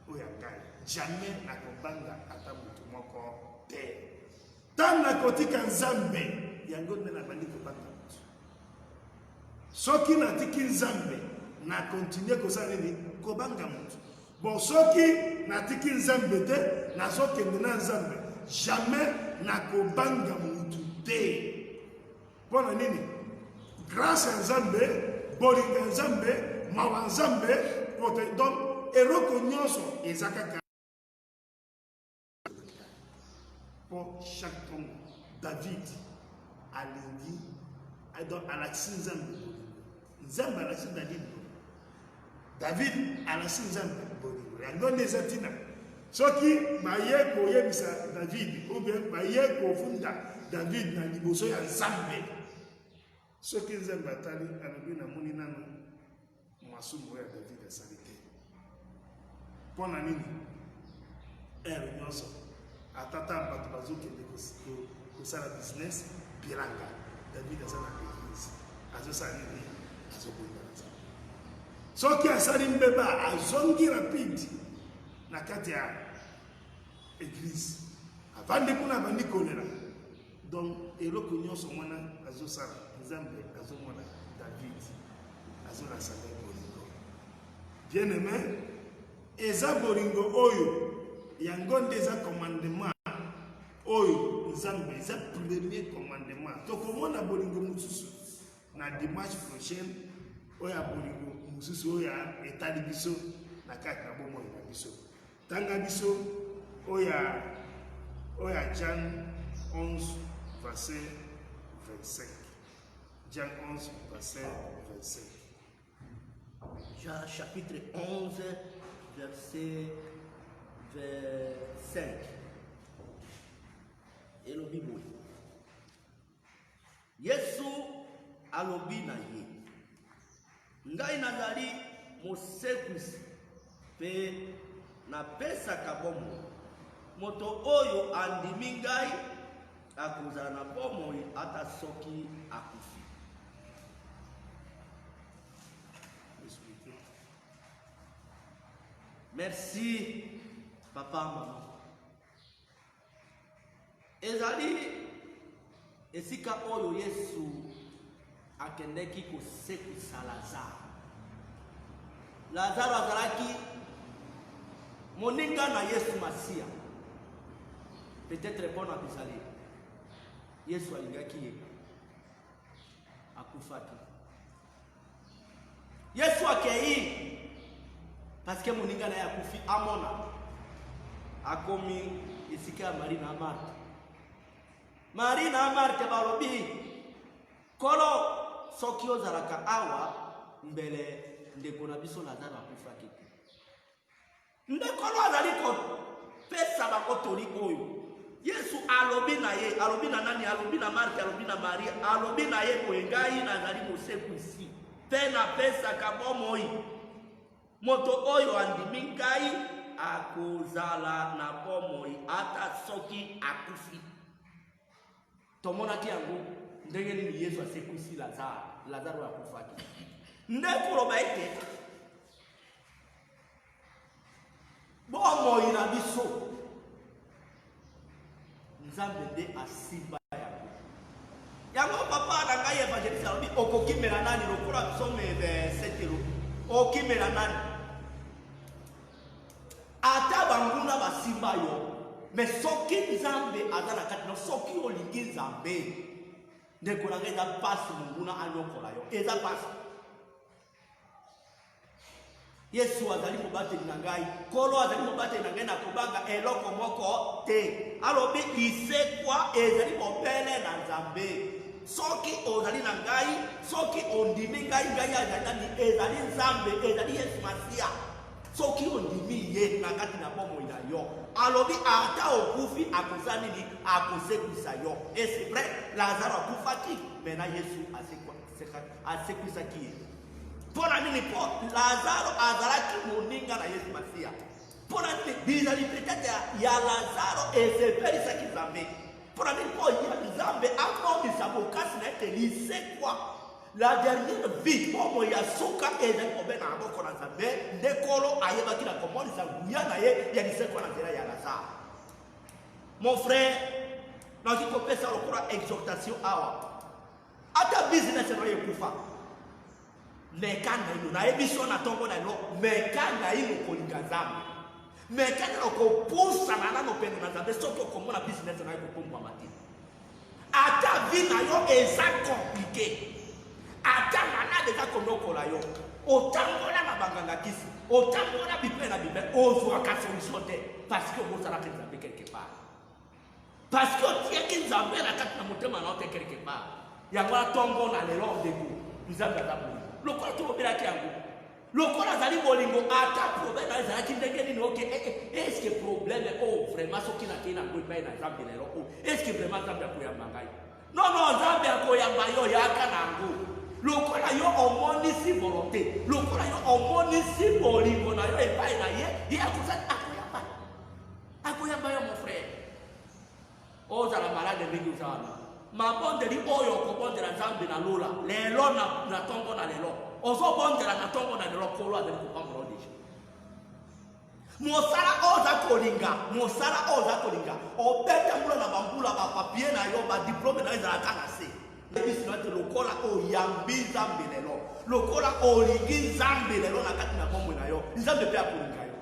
oyo ya ngai, jamais nakobanga ata moto moko te. Ntango nakotika Nzambe, yango nde nabandi kobanga moto. Soki natiki Nzambe, na kontinue kosala nini? Kobanga moto. Bon, soki natiki Nzambe te, nazokende na Nzambe, jamais nakobanga moto te. Mpo na nini? Grâce ya Nzambe, bolingo ya Nzambe, mawa Nzambe, donc eloko nyonso eza kaka mpo chaque ntongo David alingi donc alakisi Nzambe bolingo. Nzambe alakisi David bolingo, David alakisi Nzambe bolingo. Yango nde eza ntina soki baye koyebisa David ou bien baye kofunda David na liboso ya Nzambe, soki Nzambe atali alobi namoni nano masumu oyo ya David asali te. Mpo na nini? Heure nyonso ata ta bato bazokende kosala business bilanga, David aza na eglise azosala nini? Azobunda na Nzambe. Soki asali mbeba azongi rapide na kati ya eglise, avandi kuna abandi kolela. Donc eloko nyonso mwana azosala, Nzambe azomona David azolakisa ngai bolingo. Bien aimé, eza bolingo oyo yango nde eza commandement oyo Nzambe, eza premier commandement. Tokomona bolingo mosusu na dimanche prochaine, oyo ya bolingo mosusu oyo etali biso na kati na bomoi na biso. Tanga biso oyo ya Jean 11 verset 25. Jean 11 verset 25. Jean chapitre 11 verset 25. Elobi boye. Yesu alobi na ye, Ngai nazali mosekwisi mpe napesaka bomoi. Moto oyo andimi ngai akozala na bomoi ata soki akufi. Merci papa, mama. Ezali esika oyo Yesu akendeki kosekwisa Lazaro. Lazaro azalaki moninga na Yesu Masiya. Peut-être mpo na bizaleli, Yesu alingaki ye, akufaki. Yesu akei parce que moninga na ye akufi, amona akomi esika ya Marie na Marthe. Marie na Marthe balobi, Nkolo, soki ozalaka awa mbele ndeko na biso Lazaro akufaki te. Nde Nkolo azali kopesa bango toli oyo. Yesu alobi na ye, alobi na nani? Alobi na Marthe, alobi na Maria, alobi na ye boye, ngai nazali mosekwisi mpe napesaka bomoi. Moto oyo andimi ngai akozala na bomoi ata soki akufi. Tomonaki yango ndenge nini Yesu asekwisi Lazare, Lazare oyo akufaki. Nde koloba ete bomoi na biso Nzambe nde asimba yango. Yango papa na ngai evangeliste alobi okokimela nani lokola psaume 27 elobi okimela nani? asimba yo. Mais soki Nzambe aza na kati na soki olingi Nzambe, ndeko na ngai, eza mpasi monguna anyokola yo, eza mpasi. Yesu azali mobateli na ngai, Nkolo azali mobateli na ngai, nakobanga eloko moko te. Alobi lisekwa ezali bobele na Nzambe. Soki ozali na ngai, soki ondimi ngai, ngai azali nani? Ezali Nzambe, ezali Yesu Masiya. Soki ondimi ye na kati na bomoi na yo, alobi ata okufi akosa nini? Akosekwisa yo. Et c'est vrai, Lazaro akufaki, mais na Yesu asekwisaki ye. Mpo na nini? Mpo Lazaro azalaki moninga na Yesu Masiya. Mpo na nini? Bizali peut-être ya Lazaro esepelisaki Nzambe. Mpo na nini? Mpo Nzambe amonisa bokasi na ete lisekwa, la dernière vie, bomoi ya suka ezali kobenga na maboko na Nzambe. Nde Nkolo ayebaki na komonisa nguya na ye ya lisekwa na nzela ya Lazare. Mon frère, nakoki kopesa lokola exhortation awa, ata business na yo ekufa, meka naino, nayebi so na ntongo na lelo, meka naino kolinga Nzambe, meka nano kopusana nano pene na Nzambe. Soki okomona business na yo kopombwama te, ata vie na yo eza compliqué, ata malade eza konokola yo, otambola na banganga kisi, otambola bipai na bipai, ozwaka solution te, parce que obosanaka Nzambe quelque part, parce que otiaki Nzambe na kati na motema na yo te quelque part. Yango wana ntongo na lelo, ndeko, Nzambe aza bolingo. Lokola tolobelaki yango, lokola azali bolingo, ata problème na ezalaki ndenge nini, oke, est-ce problème oyo vraiment, soki nakei nango epai na Nzambe lelo oyo, est-ce vraiment Nzambe akoyamba ngai? Non, non, Nzambe akoyamba yo. Yaka na yango. Lokola yo omonisi volonté, lokola yo omonisi bolingo na yo epai na ye, ye akozali akoyamba, akoyamba yo. Mon frère, ozala malade ndenge oza wana, mabondeli oyo okobondela Nzambe na lola lelo, na ntongo na lelo, ozobondela na ntongo na lelo, Nkolo azali kopambola yo déjà. Mosala oyo oza kolinga, mosala oyo oza kolinga, obeta mbula na bambula, bapapier na yo, badiplôme na yo ezalaka na se. Biso na te, lokola oyambi Nzambe lelo, lokola olingi Nzambe lelo na kati na bomoi na yo, Nzambe mpe akolinga yo,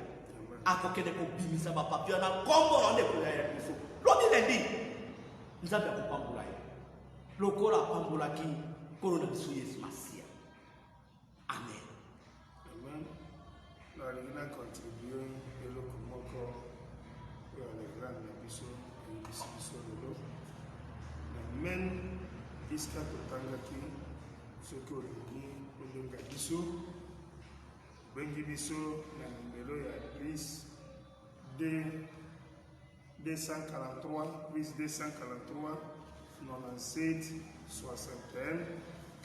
akokende kobimisa bapapier na nkombo na ndeko ya liboso. Lobi lendi, Nzambe akopambola yo lokola apambolaki Nkolo na biso Yesu Masiya. Amen. Amen. Nalingi na contribue eloko moko oyo alegrande na biso ayebisi biso lelo na meme esika totangaki. Soki olingi obenga biso, obengi biso na numero ya plus 2 243 plus 243 97 61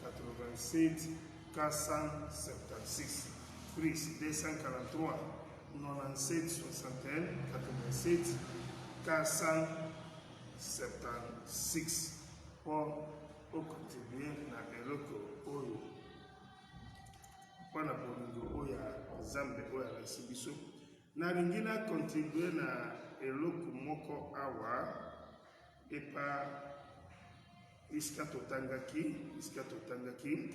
87 476, plus 243 97 61 87 476, mpo ocontribue na eloko oyo mpo na bolingo oyo ya Nzambe oyo alakisi biso. Nalingi na contribue na eloko moko awa epa esika totangaki, esika totangaki.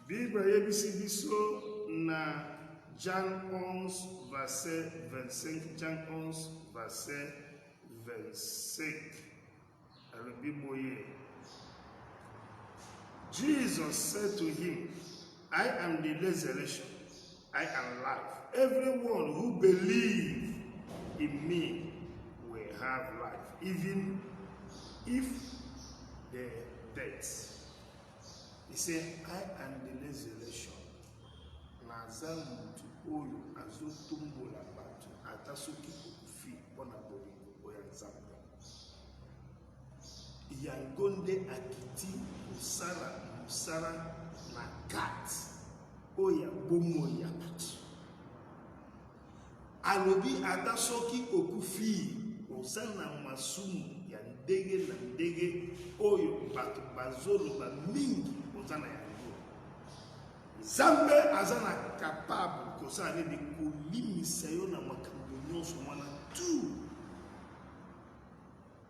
Bible eyebisi biso na Jean 11 verset 25, Jean 11 verset 25, alobi boye: Jesus said to him, "I am the resurrection, I am life. Everyone who believes in me will have life, even if they dead." He said, "I am the resurrection." Naza mutu oyo azotombola bato ata soki okufi mpo na bolingo oyo ya Nzambe. Yango nde akiti kosala mosala na kati oyo ya bomoi ya bato. Alobi ata soki okufi, oza na masumu ya ndenge na ndenge oyo bato bazoloba mingi, oza na yango, Nzambe aza na capable kosala nini? Kolimisa yo na makambo nyonso wana tout.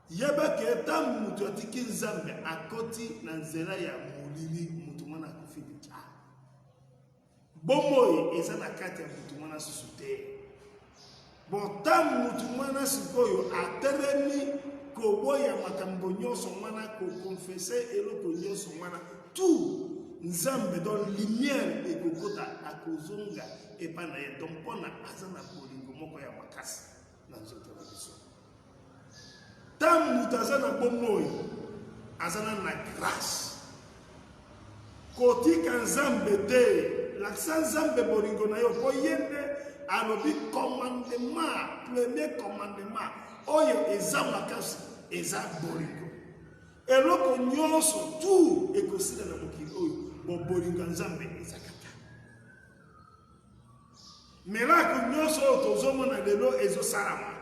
Yebake ntango moto atiki Nzambe, akoti na nzela ya molili, moto mwana akufi déjà. Bomoi eza na kati ya moto mwana susu te. Bon, ntango motu mwana sikoyo atelemi koboya makambo nyonso mwana, kokonfese eloko nyonso mwana, tout Nzambe, donc lumière ekokota, akozonga epai na ye. Donc mpona aza na bolingo moko ya makasi na nzoto na biso. Ntango moto aza na bomoi, aza na na grâce. Kotika Nzambe te, lakisa Nzambe bolingo na yo, mpo ye nde alobi commandement, premier commandement oyo eza makasi eza bolingo. Eloko nyonso tout ekosila na mokili oyo, bo bolingo ya Nzambe eza kaka. Miracle nyonso oyo tozomona lelo ezosalama,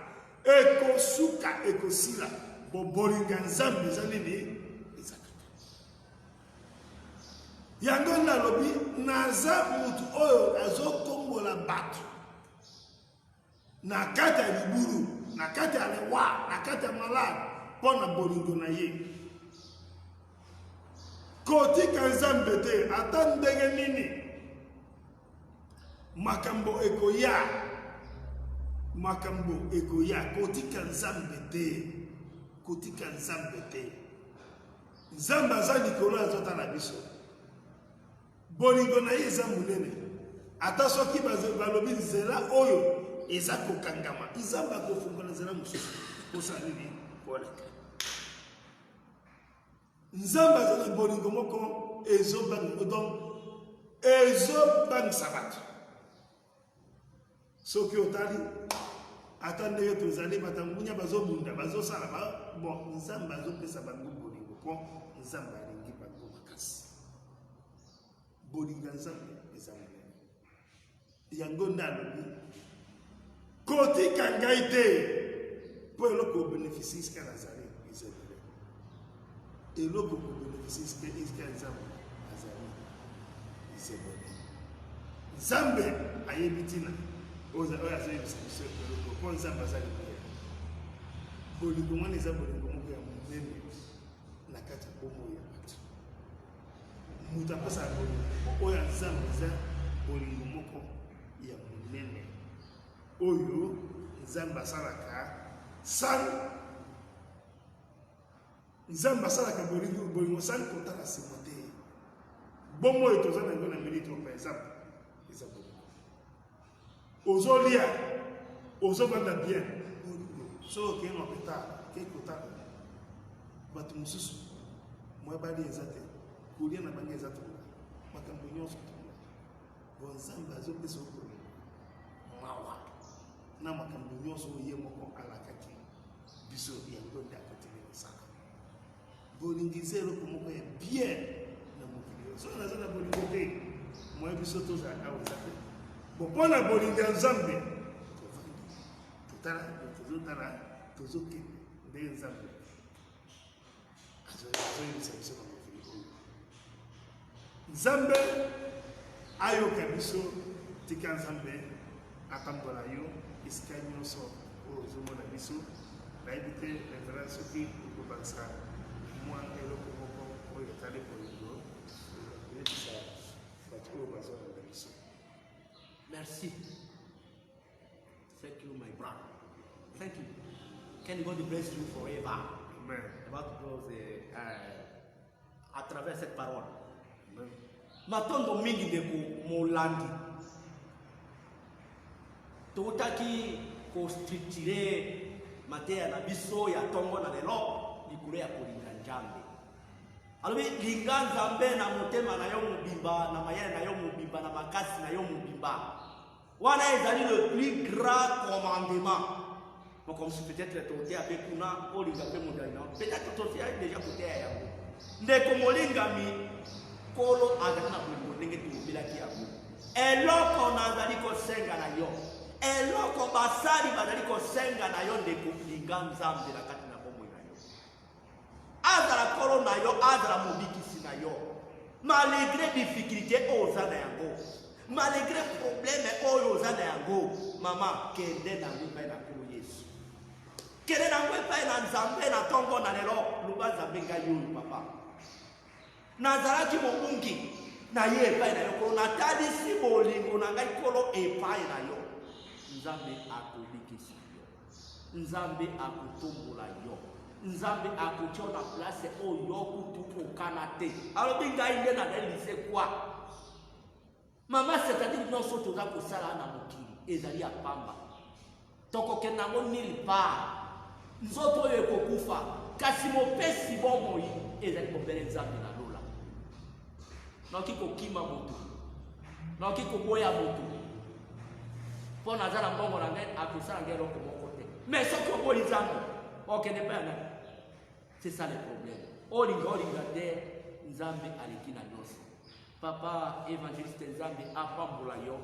ekosuka, ekosila. Bo bolingo ya Nzambe eza nini? Eza kaka. Yango nalobi, naza mutu oyo azotombola bato na kati ya libulu, na kati ya liwa, na kati ya malade, mpo na bolingo na ye. Kotika Nzambe te, ata ndenge nini makambo ekoya, makambo ekoya, kotika Nzambe te, kotika Nzambe te. Nzambe aza likolo, azotala biso. Bolingo na ye eza monene. Ata soki balobi nzela oyo eza kokangama, Nzambe akofungola nzela mosusu. Kosala nini? Koleka. Nzambe aza na bolingo moko ezobangisa, donc ezobangisa bato. Soki otali ata ndenge tozali, bato ya ngunya bazobunda, bazosala ba, bon, Nzambe azopesa bango bolingo mpo Nzambe alingi bango makasi. Bolingo ya Nzambe eza monene. Yango nde alobi kotika ngai te, mpo eloko obeneficie esika nazali eza ebele. Eloko obeneficie esika Nzambe azali eza ebele. Nzambe ayebi ntina oyo azoyebisa biso eloko, mpo Nzambe aza lumière. Bolingo wana eza bolingo moko ya monene na kati ya bomoi ya bato. Moto apesaka bolingo oyo ya Nzambe eza bolingo moko ya monene oyo Nzambe asalaka sans Nzambe asalaka bolingo, bolingo sans kotala nsima te. Bomoi toza na yango na minute oyo, par exemple, eza bolingo. Ozolia, ozovanda bien, bolingo. Soki okei na hôpital, okei kotala bato mosusu, mwa balia eza te, kolia na bango eza tonga, makambo nyonso tonga. Bon, Nzambe azopesa yo bolingo, mawa na makambo nyonso oyo ye moko alakaki biso, yango nde akoteli kosala. Bolingo eza eloko moko ya bien na mokili oyo. Soki naza na bolingo te, moye biso tozalaka awa eza te. Bo mpo na bolingo ya Nzambe tovandi, totala, tozotala, tozokende ndenge Nzambe azoyebisa biso na mokili oyo. Nzambe ayoka biso. Tika Nzambe apambola yo esika nyonso oyo ozomona biso. Nayebi te reverend soki okobakisa mwa eloko moko oyo etali bolingo, koyebisa bato oyo bazolanda biso. Merci. Thank you, my brother. Thank you. Can God bless you forever. Amen. About those, à travers cette parole. Amen. Matondo mingi ndeko molandi. Tokotaki kostructure mateya na biso ya ntongo na lelo likolo ya kolinga Nzambe. Alobi linga Nzambe na motema na yo mobimba, na mayele na yo mobimba, na makasi na yo mobimba. Wana ezali le plus grand commandement. Donc comme si peut-être toteya mpe kuna olinga mpe mondali na peut-être toteya déjà koteya yango. Ndeko molingami, Nkolo azali na bolingo ndenge tolobelaki yango. Eloko nazali kosenga na yo, eloko basali bazali kosenga na yo ndeko, linga Nzambe na kati na bomoi na yo. Azala Nkolo na yo, azala mobikisi na yo. Malgré difficulté oyo oza na yango, malgré problème oyo oza na yango, mama, kende na yango epai na Nkolo Yesu. Kende na yango epai na Nzambe na ntongo na lelo. Loba, Nzambe, ngai oyo papa, nazalaki mobungi, na ye epai na yo Nkolo, natalisi bolingo na ngai Nkolo epai na yo. Nzambe akobikisa yo, Nzambe akotombola yo, Nzambe akotia yo na place oyo yo kutu okana te. Alobi ngai nde nazali lisekwa. Mama, c'est-à-dire nyonso toza kosala na mokili ezali ya pamba, tokokenda yango nulle part. Nzoto oyo ekokufa, kasi mopesi bomoi ezali bobele Nzambe na lola. Nakoki kokima moto, nakoki koboya moto mpo naza na mbongo na ngai, akosala ngai eloko moko te. Mais soki oboyi Nzambe, okende mpe ya nani? C'est ça le problème. Olinga olinga te, Nzambe aleki na nyonso. Papa évangéliste, Nzambe apambola yo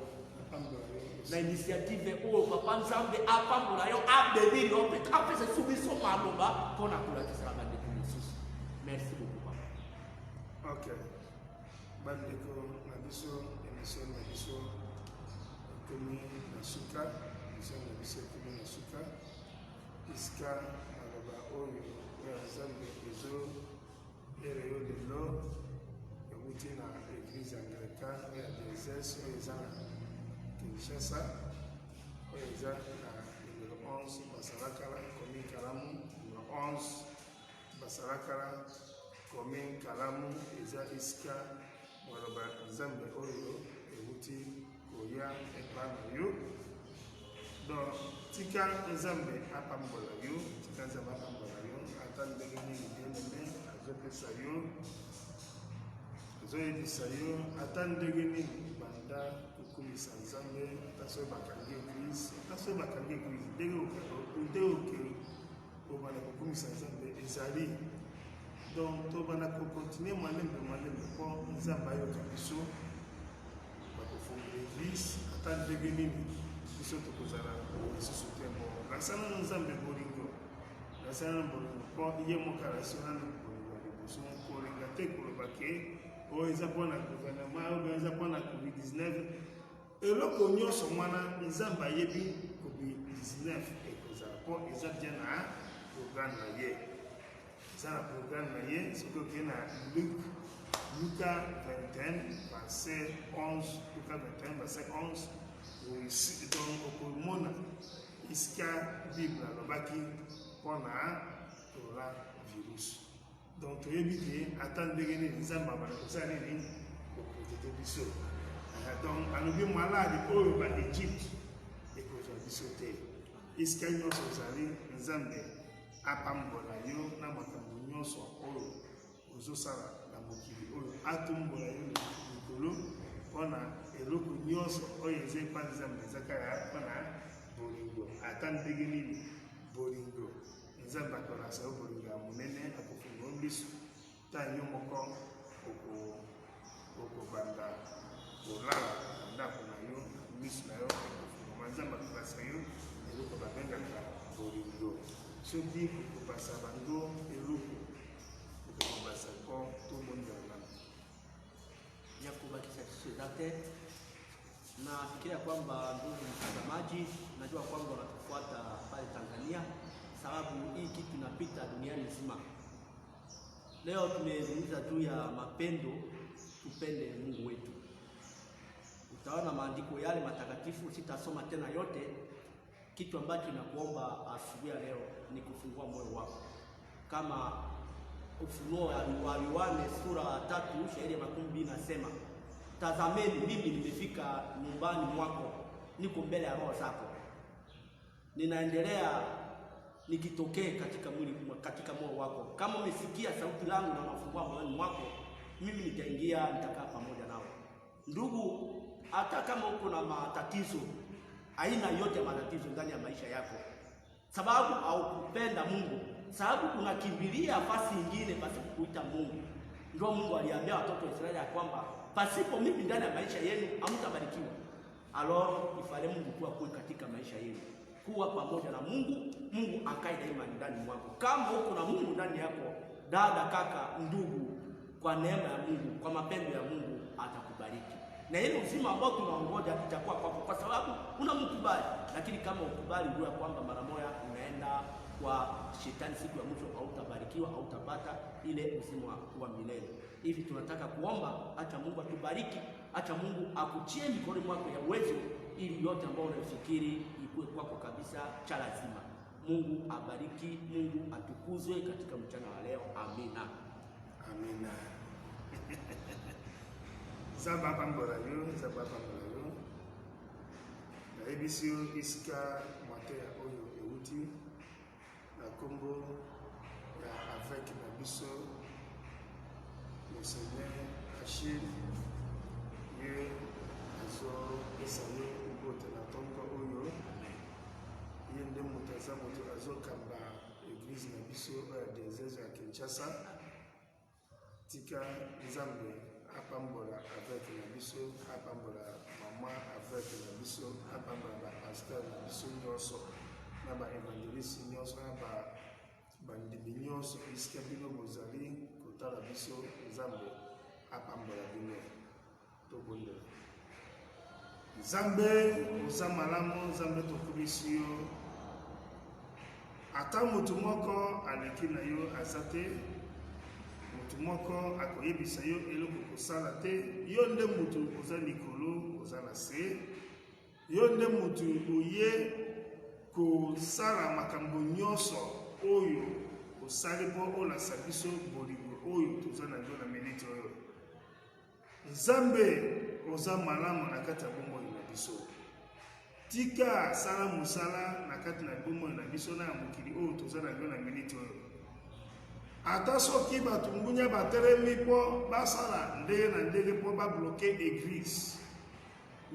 na initiative oyo. Papa, Nzambe apambola yo, abénir yo mpe apesa biso biso maloba mpo na kolakisa na bandeko mosusu. Merci beaucoup, papa. Ok, bandeko na biso, émission na biso ekomi na suka. Émission na biso ekomi na suka. Esika maloba oyo ya Nzambe ezoyela yo lelo ewuti na Église anglicane oyo ya DSS, oyo eza na Kinshasa, oyo eza na numéro 11 Basalakala, commune Kalamu. Numéro 11 Basalakala, commune Kalamu, eza esika maloba ya Nzambe oyo ewuti koya epa na yo. Donc tika Nzambe apambola yo, tika Nzambe apambola yo. Ata ndenge nini, bien-aimé, azopesa yo, azoyebisa yo, ata ndenge nini, banda kokumisa Nzambe. Ata soki bakangi église, ata soki bakangi église, ndenge nde oke obanda kokumisa Nzambe ezali. Donc tobanda kocontinuer malembe malembe mpo Nzambe ayoka biso. Bakofungola église ata ndenge nini, biso tokozala lisusu te. Bon, nasala na Nzambe bolingo, nasala na bolingo mpo ye moko alasi nano bolingo ya liboso. Kolinga te koloba ke oyo eza mpona gouvernement oyo eza mpona COVID-19. Eloko nyonso wana, Nzambe ayebi COVID-19 ekozala mpo eza bien na programme na ye, eza na programme na ye. Soki okei na Luc, Luka 21 verset 11, Luka 21 verset 11, donc okomona esika Bible alobaki mpona coronavirus. Donc toyebi ke ata ndenge nini, Nzambe abanda kosala nini, koprotéger biso. Donc alobi maladi oyo baEgypte ekozwa biso te. Esika nyonso ozali, Nzambe apambola yo na makambo nyonso oyo ozosala na mokili oyo. Atombola yo likolo, mpona eloko nyonso oyo eza epa Nzambe eza kaka mpona bolingo. Ata ndenge nini, bolingo, Nzambe akolakisa yo bolingo ya monene, akofungola yo miso. Ta yo moko okobanda kolala na ndako na yo, miso na yo ekofungama. Nzambe akolakisa yo eloko babengaka bolingo. Soki okobasa bango eloko okokobasa mpo tobondela. Ya kubakisha kitu eza te. Nafikiria kwamba ndugu mtazamaji, najua kwamba unatufuata pale Tanzania, sababu hii kitu inapita duniani nzima. Leo tumezungumza juu ya mapendo, tupende Mungu wetu. Utaona maandiko yale matakatifu, sitasoma tena yote. Kitu ambacho nakuomba asubuhi ya leo ni kufungua moyo wako, kama Ufunuo wa Yohane sura ya 3 shairi ya 20 nasema, "Tazameni, mimi nimefika nyumbani mwako, niko mbele ya roho zako, ninaendelea nikitokee katika mwili, katika moyo wako. Kama umesikia sauti langu na unafungua moyoni mwako, mimi nitaingia, nitakaa pamoja nawe." Ndugu, hata kama uko na matatizo aina yote ya matatizo ndani ya maisha yako, sababu haukupenda Mungu, sababu unakimbilia fasi ingine pasipo kuita Mungu. Ndio Mungu aliambia watoto wa Israeli ya kwamba pasipo mimi ndani ya maisha yenu hamtabarikiwa. Alors ifale Mungu kuwa kuwe katika maisha yenu, kuwa pamoja na Mungu, Mungu akae daima ndani mwako. Kama uko na Mungu ndani yako, dada, kaka, ndugu, kwa neema ya Mungu, kwa mapendo ya Mungu atakubariki, na ile uzima ambao tunaongoja itakuwa kwako, kwa sababu unamkubali. Lakini kama ukubali, jua kwamba mara moja unaenda kwa shetani, siku ya mwisho hautabarikiwa, hautapata ile uzima wa milele. Hivi tunataka kuomba, acha Mungu atubariki, acha Mungu akutie mikononi mwako ya uwezo, ili yote ambayo unafikiri ibariki. ikuwe kwako kabisa cha lazima. Mungu abariki, Mungu atukuzwe katika mchana wa leo. Amina. Amina. Nzambe apambola yo, Nzambe apambola yo. Nayebisi yo esika mateya oyo euti na nkombo ya aveke na biso Monseigneur Achille, ye azopesa yo mbote na ntongo oyo. Ye nde moto aza moto azokamba eglise na biso oyo ya diocèse ya Kinshasa. Tika Nzambe apambola aveke na biso, apambola mama aveke na biso, apambola ba pasteur na biso nyonso na ba evangeliste nyonso na ba bandimi nyonso esika bino bozali kotala biso. Nzambe apambola bino. Tobondela. Nzambe oza malamu, Nzambe tokumisi yo. Ata moto moko aleki na yo aza te, moto moko akoyebisa yo eloko kosala te. Yo nde moto oza likolo, oza na se. Yo nde moto oye kosala makambo nyonso oyo osali mpo olasa biso bolingo oyo toza na yo na miniti oyo. Nzambe oza malamu na kati ya bomoi na biso. Tika sala mosala na kati na bomoi na biso na ya mokili oyo toza na yango na miniti oyo. Ata soki bato ngunya batelemi mpo basala ndenge na ndenge mpo babloke eglise,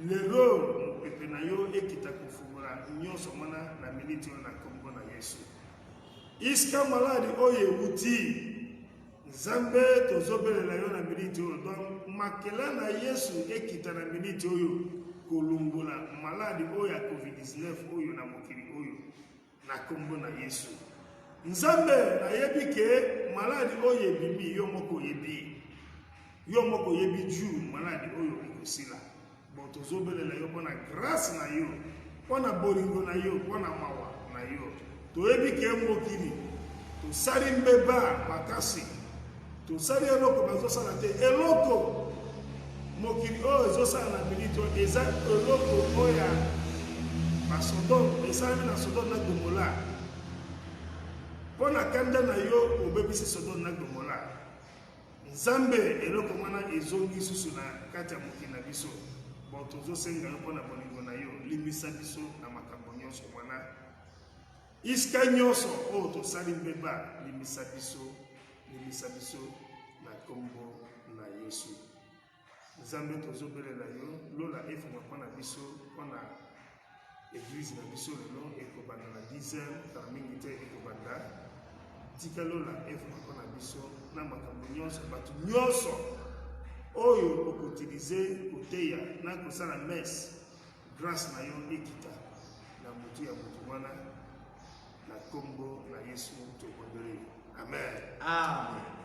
lelo mopepe na yo ekita kofungola nyonso wana na miniti oyo na nkombo na Yesu. Iska maladi oyo ewuti Nzambe, tozobelela yo na miniti oyo. Donc makila na Yesu ekita na miniti oyo kolongola maladi oyo ya COVID-19 oyo na mokili oyo na kombo na Yesu. Nzambe, nayebi ke maladi oyo ebimi, yo moko oyebi, yo moko oyebi jour maladi oyo ekosila. Bon, tozobelela yo mpo na grâce na yo, mpo na bolingo na yo, mpo na mawa na yo. Toyebi ke mokili tosali mbeba makasi, tosali eloko bazosala te, eloko mokili oyo ezosala na miniti oyo eza eloko oyo ya basodome, esalami na Sodome na Gomola. Mpo na kanda na yo obebisi Sodome na Gomola. Nzambe, eloko wana ezongi lisusu na kati ya mokili na biso. Bon, tozosenga yo mpo na bolingo na yo, limbisa biso na makambo nyonso wana. Iska nyonso oyo tosali mbeba, limbisa biso, limbisa biso na nkombo na Yesu. Nzambe, tozobelela yo, lola efungwa mpo na biso, mpo na eglise na biso lelo ekobanda na 10 heures, kala mingi te ekobanda. Tika lola efungwa mpo na biso na makambo nyonso, bato nyonso oyo okotilize koteya na kosala messe, grâce na yo ekita na motu ya motu wana na nkombo na Yesu tobondeli, amen. Amen.